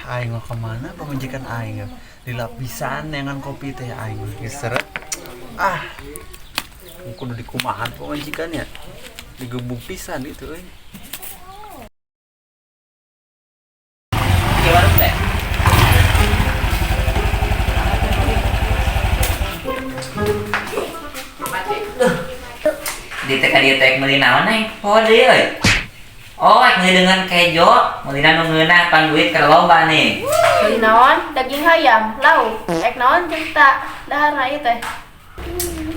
Aing mah kemana pamajikan aing ya? Di lapisan dengan kopi teh aing mah geus seret. Ah. Kudu dikumahan pamajikan ya. Digebuk pisan itu euy. Di warung teh. Di teh ka dieu teh meuli naon aing? Oh deui euy. Oh, rek meuli dengan kejo, meulina nu ngeunah pan duit keur loba nih. Meuli naon? Daging hayam, lauk. Ek naon jeung ta daharna ieu teh?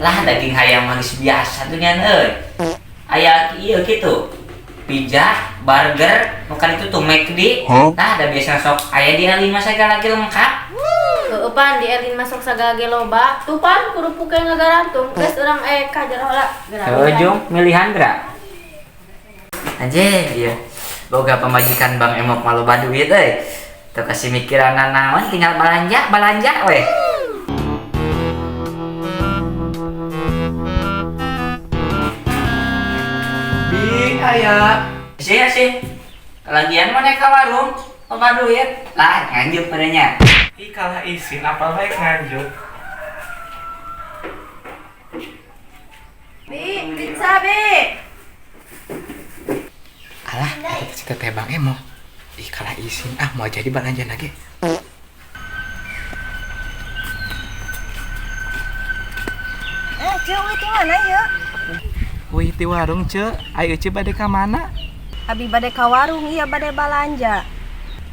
Lah daging hayam mah geus biasa tuh nyan euy. Aya ieu kitu. Pizza, burger, nu kan itu tuh McD. Nah, da biasa sok aya di L5 segala ge lengkap. Heueuh pan di L5 sok sagala ge loba. Tuh pan kerupuk ge ngagarantung. Geus urang ka jero heula. Heueuh jung, milihan geura. Anjir, iya. Boga pamajikan Bang Emok mah loba duit euy. Teu kasih mikiran naon, tinggal balanja, balanja weh. Bing aya. Sih, sih. Kalagian mana ka warung, loba duit. Lah, nganjuk merenya. Ih, kalah isin apal bae nganjuk. Bi, pizza bi. Alah, eta si teteh Bang Emok. Ih, kalah isin. Ah, mau jadi balanja lagi. Ceu, euy ti mana ieu? Wih, ti warung, Ceu. Ayo, Ceu, bade ka mana? Abi bade ka warung, iya bade balanja.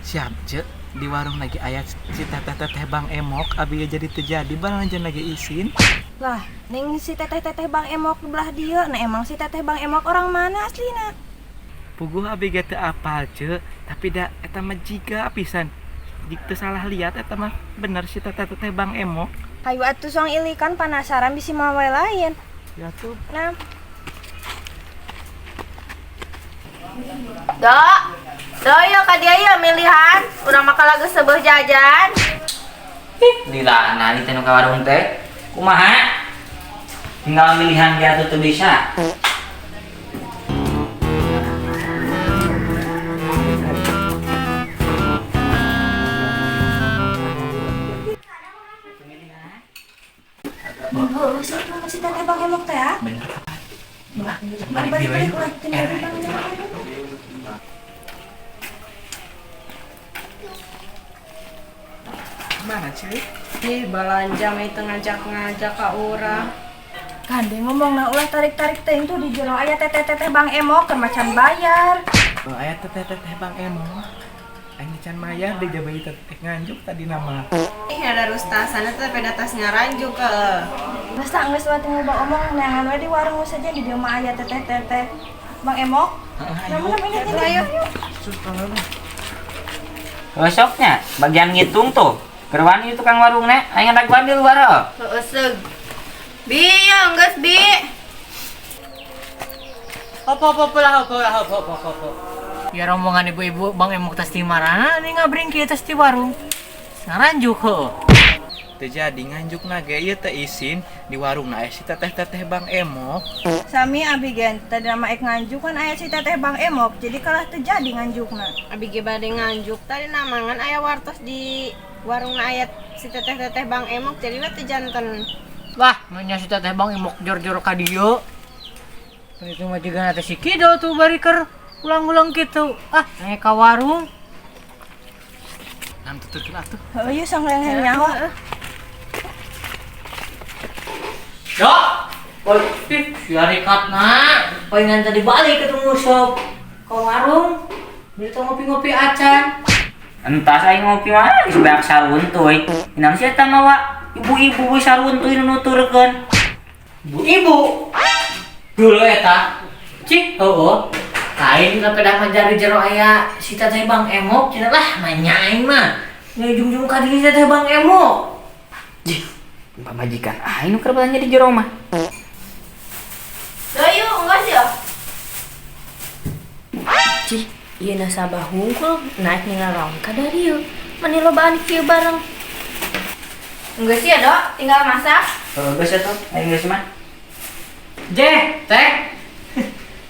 Siap, Ceu. Di warung lagi aya si teteh-teteh Bang Emok, abi jadi teu jadi balanja lagi isin. Lah, ning si teteh-teteh Bang Emok belah dieu, nah emang si teteh Bang Emok orang mana aslina? Puguh abi ge teu apal, Ceu, tapi da eta mah jiga pisan. Jik teu salah lihat eta mah bener si teteh-teteh Bang Emok. Hayu atuh song ilikan penasaran bisi mawa lain. Ya tuh. Nah. Dok. Dok, yuk ka dieu yeuh milihan. Urang mah kalah geus seubeuh jajan. Ih, lila ieu teh nu ka warung teh. Kumaha? Tinggal milihan ge atuh teu bisa. Heueuh, sih si teteh Bang Emok teh ya. Bener apa? Balik balik balik ulah tinggal Bang Emok. Mana, Ceu? Ih, balanja mah teu ngajak-ngajak ka urang. Gandeng ngomong nah ulah tarik-tarik teh itu di jero aya teteh-teteh Bang Emok keur macan bayar. Oh, aya teteh-teteh Bang Emok. Aing can mayar di jabai teteh nganjuk tadi nama. Ih, ada rustasan teh beda tas ngaranjuk ke. Geus tak geus we teu loba omong neangan we di warung saja di dieu mah aya teteh-teteh Bang Emok. Heeh, ayo. Namun ini Ayo. Besoknya bagian ngitung tuh. Gerwan itu tukang warungnya, aing ngadaguan di luar oh. Heueuh seug. Bi, ya geus bi. Apa-apa lah, apa lah, apa apa apa. Ya rombongan ibu-ibu Bang Emok tas di marana nih ngabring kieu tas di warung. Ngaranjuk heueuh. Teu jadi nganjuk na ge ieu teh isin di warung na aya si teteh-teteh Bang Emok. Sami abi gen tadi nama ek nganjuk kan aya si teteh Bang Emok jadi kalah teu jadi nganjukna. Abi ge bade nganjuk tadi namangan aya wartos di warung na aya si teteh-teteh Bang Emok jadi we teu janten. Wah, nya si teteh Bang Emok jor-jor ka dieu. Itu mah jiga teh si Kido tuh bari keur ulang-ulang kitu. Ah, aya ka warung. Nam tuturkeun atuh. Heueuh ieu sok lengeng nyaho. Dok. Oi, ih, si Arikatna pengen tadi balik ketemu sok ke warung. Beli teh ngopi-ngopi acan. Entah saya ngopi mah geus banyak saruntuy. Inang sia eta mawa ibu-ibu we saruntuy nu nuturkeun. Ibu-ibu. Dulu eta. Cik, heueuh. Lain ka pedah ngajar di jero aya si teteh Bang Emok cenah lah nanya aing mah. Ngejung-jung ka dieu teteh Bang Emok. Jih, pamajikan aing nu keur belanja di jero mah. Dok, yuk geus ya. Cih, ieu nasabah hungkul naik ngarong ka dieu. Mani lobaan kieu bareng. Geus ya, Dok, tinggal masak. Heueuh geus atuh, aing geus mah. Jeh, teh.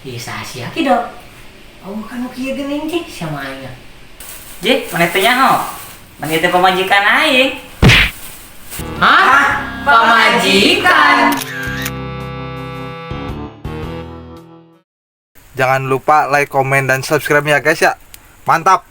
Ih, saha sia kido? Oh, kan nu kieu geuning cik sama aing. Jih, mana teh nyaho? Mana teh pamajikan aing. Hah? Pamajikan. Jangan lupa like, komen, dan subscribe ya guys ya. Mantap!